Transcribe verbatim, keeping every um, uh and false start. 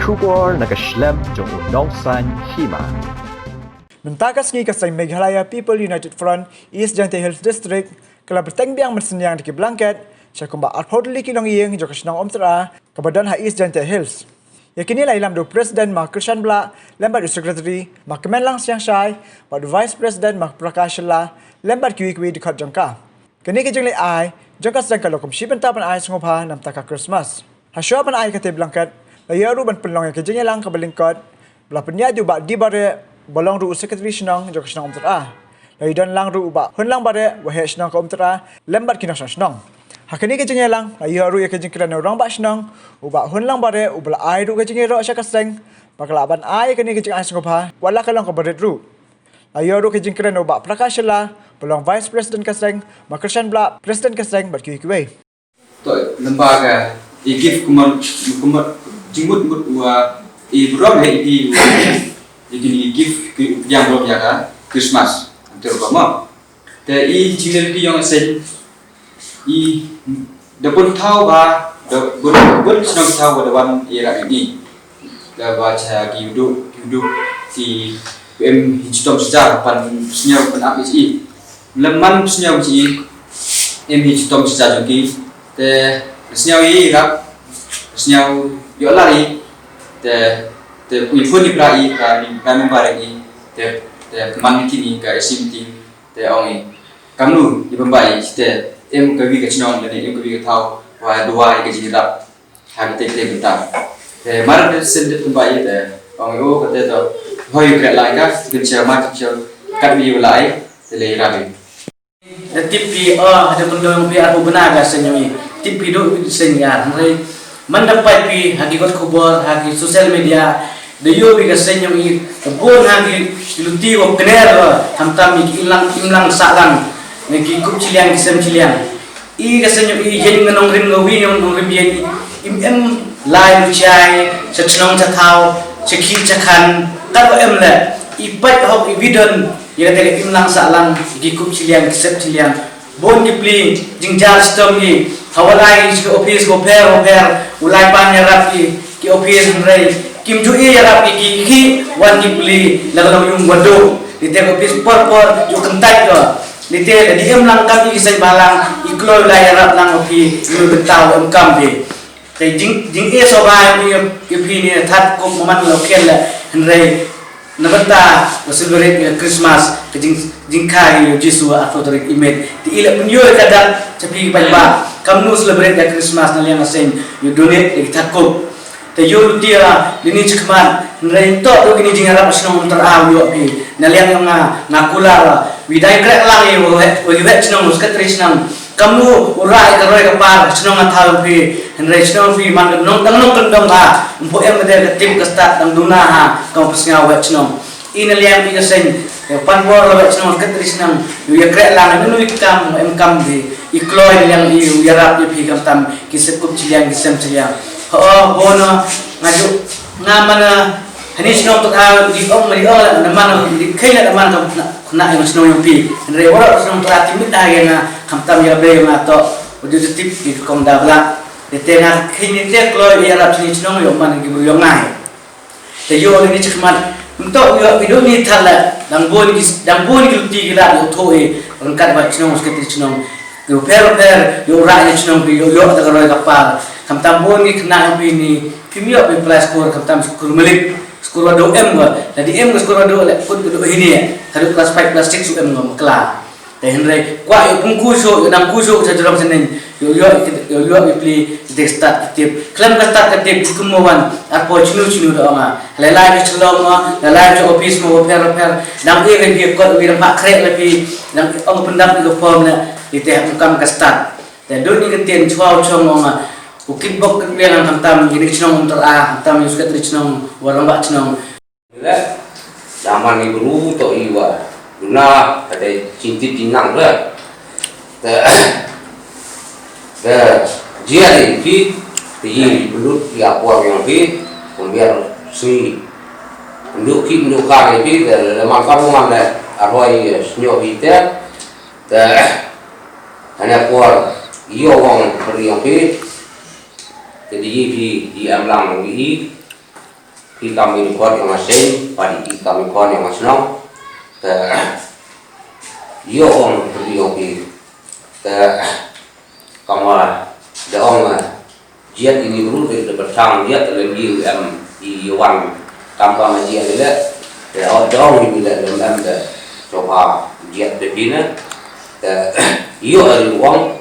Khubor na ka shlem jong u nongsan hima. Mynta ka sngi ka seng Meghalaya People United Front East Jaintia Hills District ka la bteng biang mynsiem da ki blanket sha kumba arphew tylli ki longïing jong ka shnong Umtyra kaba don ha East Jaintia Hills. Ïa kine la ïalam da u President ma Krishan Blah lem bad u Secretary ma Kmenlang Siangshai bad u Vice President ma Prakash Shylla lem bad kiwei kiwei dkhot jong ka. Kane ka jingleh ai jong ka seng ka long kum shi bynta ban ai sngewbha namar ka Christmas. Hashwa ban ai kata blanket la ïoh ruh ban pynlong ïa ka jingïalang kaba lyngkot ba la pynïaid da u Bah D Bareh ba long ruh u Secretary shnong jong ka shnong Umtyra. La ïadon lang ruh u Bah Hunlang Bareh, u heh shnong ka Umtyra lem bad ki nongshong shnong. Ha kane ka jingïalang la ïoh ruh ïa ka jingkren na u Rangbah Shnong u Bah Hunlang Bareh uba la ai ruh ka jingïaroh sha ka seng ba ka lah ban ai kane ka jingai sngewbha wat la ka long kaba rit ruh. La ïoh ruh ka jingkren na u Bah Prakash Shylla ba long Vice President ka seng, ma Krishan Blah President ka seng bad kiwei kiwei. To lem bad ka i gift kumno kumno jingmut mut wa i burom he i pi wa i kini i gift ki yang burom ïa ka Christmas. Ante rupa mo. Te i jingleh ki yong sen i da bun thaw ba da bun bun shnong thaw ba da wan i ra ni. Da ba cha ki udu ki udu ki em hi chitom sija pan sñiaw pan ap i. Lem man sñiaw i em hi chitom sija jong ki. Te sñiaw i rap sñiaw ïoh lari. Te te i phun i pra i pra i pra member i. Te te man kini ka isim ti. Te ong i kamnu i bambai te em ka wi ka chnong lane em ka wi ka thaw wa duwa i ka jingrap ha ka te te bynta. Te mar te sen te bambai te ong i o ka te to hoi kret lai ka kin cher ma kin cher kat wi lai te le rabi. Da tip pi o ha te bendong pi aku bena ka sen yoi tip pi do sen ya hoi. Man da pai pi ha ki kot khubor ha ki social media. Da ïoh ïa ka seng yong i ka bun ha ki luti wa kner wa hamtam i ki imlang imlang sahlang ne ki kup chiliang ki sem chiliang. I ka seng yong i yen nga nongrim nga wi nong nongrim yen i im em lai lu chai cha chnong cha thaw cha khit cha khan kat wa em le i pait hok i bidon ïa ka te ka imlang sahlang ki kup chiliang ki sem chiliang. Bun ki pli jingjar stom ki ha walai ki office ko pher ko pher u lai pan ïarap ki ki office hynrei kim ju ïarap ki ki ki wan ki pli la ka long yung wadu. Ni te office por por ju kyntait ko ni te la di em lang kam ki seng balang i kloi lai ïarap lang ki lu bentaw em kam bi. Te jing jing e so ba ïa ïa phi ni that ko man lo khen la hynrei na bynta ba celebrate ïa Christmas ka jing jingkha ïa Jisu a photo rik imet te ila pun ïoh ka dak chapi ban ba kam nu celebrate ïa Christmas na liang asem ïa donate ïa ki that ko. Te ïoh luti ïa lini chikmat hynrei to to kini jingarap shnong ter a ïoh phi na liang nga nga kular wi dai krek lang ïa wi wi chnong secretary chnong. Kamnu u rah ïa ka roi ka par shnong nga thaw phi hynrei shnong phi man ka nong dang nong kendong ha. Mpu em ka der ka tim ka stad dang duna ha ka psngaw wet shnong. I na liang i ka seng ka pan bor la wet shnong ka tri shnong. Yu ya krek lang nu nu i kam em kam phi i kloi na liang i u yarap ïa phi kam tam ki sekup chiliang ki sem chiliang. Ho bono nga ju nga mana hani shnong tu ka di ong di ong la na man di kai la na man ka na ïa shnong ïa phi. Hynrei wara shnong tu ti mit ha ïa nga. Khamtam ïa be ïa nga to u ju tip ki kong da bla. Te te nga khini te kloi ïa rap sini chnong ïa man ki bru ïa ngai. Te ïa ni chikmat nto ïa ki do ni thala dang bun ki dang bun ki luti ki la ïa tho e rengkat ba chnong sekti chnong. Ïa pher pher ïa ra ïa chnong ïa ïa ta ka roi ka par. Khamtam bun ki kena ïa ni kim ïa bi plai skur khamtam skur malik skur wa do em ga. Jadi em ga skur wa do le kut do hini. Kadu class five class six em ga makla. Te hynrei kwah ïa pung ku shu ïa nang ku shu cha jrong senen ïa ïa ïa ïa ïa pli. Te start ka tip khlem ka start ka tip kum mo wan arpoi chinu chinu da ong a. Lai lai ka chlong mo lai lai ka office mo pher pher dang ïa ka ïa kot wi dang phak khrek la phi dang ong pyndap ïa ka form na ïa te kam ka start. Te dun ïa ka tien chwa chong ong a u kit bok kit biang kam tam ïa ni chnong ter a kam tam ïa secretary chnong wa rangbah chnong. Daman i bru to i wa duna kata cinti tinang le. Te te jia i pi te i bru i apor yang pi kumbiar sui. Ndu ki ndu ka i pi te le man ka man le arwai snyo pi te. Te ane apor yo wong ri yang pi te di i pi i amlang i. Ki kam ki record ïa nga seng, pat ki kam ki record ïa nga shnong. Te ïoh ong pyrdi ong ki. Te kama da ong jiat ini bru te da bertang jiat lem ji em i wan kam kam jiat le. Te ong da ong ini le lem em te coba jiat te pina. Te ïoh ri ong